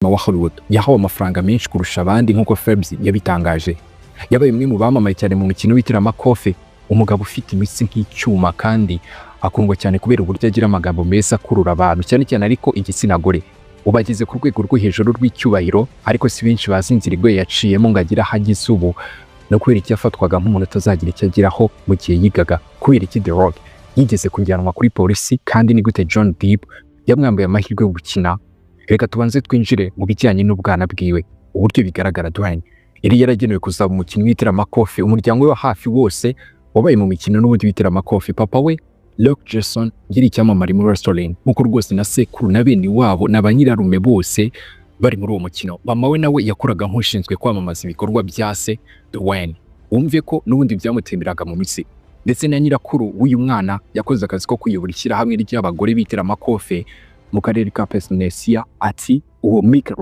muzima wa Hollywood. Yahawe amafaranga menshi kurusha abandi nk'uko Forbes yabitangaje. Yabaye umwe mu bamamaye cyane mu mukino w'iteramakofe, umugabo ufite imitsi nk'icyuma kandi akundwa cyane kubera uburyo agira amagambo meza akurura abantu, cyane cyane ariko igitsina gore. Ubu ageze ku rwego rwo hejuru rw'icyubahiro, ariko si benshi bazi inzira igoye yaciyemo ngo agire aho ageze ubu, no kubera icyo yafatwaga nk'umuntu utazagira icyo ageraho mu gihe yigaga. Kubera iki The Rock yigeze kujyanwa kuri polisi, kandi ni gute Johnny Depp yamwambaye amahirwe yo gukina? Reka tubanze twinjire mu bijyanye n'ubwana bwiwe. Uburyo bigaragara, Dwayne yari yaragenewe kuzaba umukinnyi w'iteramakofe. Umuryango we wa hafi wose wabaye mu mikino n'ubundi w'iteramakofe. Papa we Rock Jason yari icyamamare muri wrestling, nk'uko rwose na sekuru na bene wabo na ba nyirarume bose bari muri uwo mukino. Mama we nawe yakoraga nk'ushinzwe kwamamaza ibikorwa bya se Dwayne, wumve ko n'ubundi byamutemberaga mu mitsi. Ndetse na nyirakuru w'uyu mwana yakoze akazi ko kuyobora ishyirahamwe ry'abagore b'iteramakofe mu karere ka Pennsylvania. Ati uwo Mick